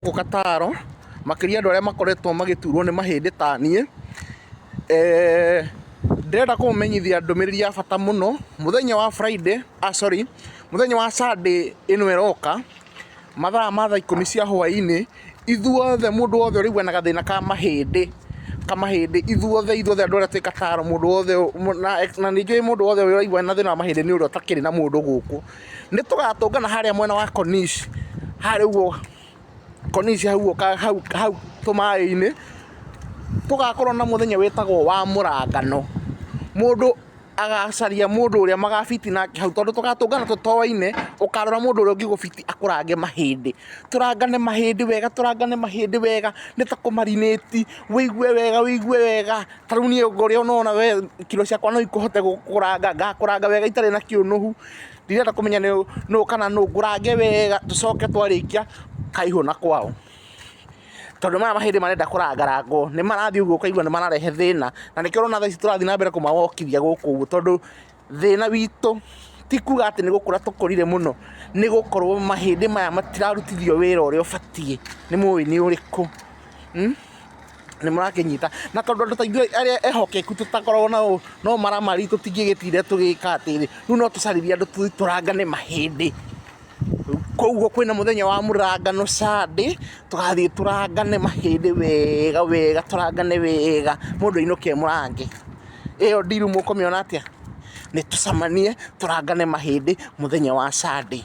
Gũkũ Kataro, makĩria andũ arĩa makoretwo magĩturwo nĩ mahĩndĩ ta niĩ. Ndĩrenda kũmũmenyithia ndũmĩrĩri ya bata mũno, mũthenya wa Friday, sorry, mũthenya wa Sunday ĩno ĩroka, mathaa ma thaa ikũmi cia hwainĩ, ithuothe mũndũ wothe ũraigua na gathĩna ka mahĩndĩ, kamahĩndĩ, ithuothe ithuothe andũ arĩa twĩ Kataro mũndũ wothe, na nĩ njũĩ mũndũ wothe ũraigua na thĩna wa mahĩndĩ nĩ ũrĩa ũtakĩrĩ na mũndũ gũkũ. Nĩ tũgatũngana harĩa mwena wa Corniche, harĩa ũguo Corniche hau ũguo hau hau tũmaĩ-inĩ, tũgakorwo na mũthenya wĩtagwo wa mũrangano. Mũndũ agacaria mũndũ ũrĩa magabiti nake hau, tondũ tũgatũngana tũtoaine, ũkarora mũndũ ũrĩa ũngĩgũbiti akũrange mahĩndĩ. Tũrangane mahĩndĩ wega, tũrangane mahĩndĩ wega, nĩ ta kũ marinate, wĩigue wega wĩigue wega. Ta rĩu niĩ ũrĩa ũrona we kiro ciakwa no ikũhote gũkũranga, ngakũranga wega itarĩ na kĩũnũhu. Ndirenda kũmenya nũ kana nũ, ngũrange wega tũcoke twarĩkia kaihũ na kwao. Tondũ maya mahĩndĩ marenda kũrangarangwo, nĩ marathiĩ ũguo ũkaigua nĩ mararehe thĩna. Na nĩkĩo ũrona thaa ici tũrathiĩ na mbere kũmawokithia gũkũ ũguo tondũ thĩna witũ ti kuga atĩ nĩ gũkũra tũkũrire mũno, nĩ gũkorwo mahĩndĩ maya matirarutithio wĩra ũrĩa ũbatiĩ. Nĩ mũĩ nĩ ũrĩkũ. Nĩ mũrakĩnyita? Na tondũ andũ ta ithuĩ arĩa ehokeku tũtakoragwo na no maramari tũtingĩgĩtinda tũgĩka atĩrĩ, rĩu no tũcaririe andũ tũthiĩ tũrangane mahĩndĩ. Koguo kwĩna mũthenya wa mũrangano Sunday, tũgathiĩ tũrangane mahĩndĩ wega wega, tũrangane wega, mũndũ ainũke e mũrange. Ĩyo deal mũkũmĩona atĩa? Nĩ tũcemanie tũrangane mahĩndĩ mũthenya wa Sunday.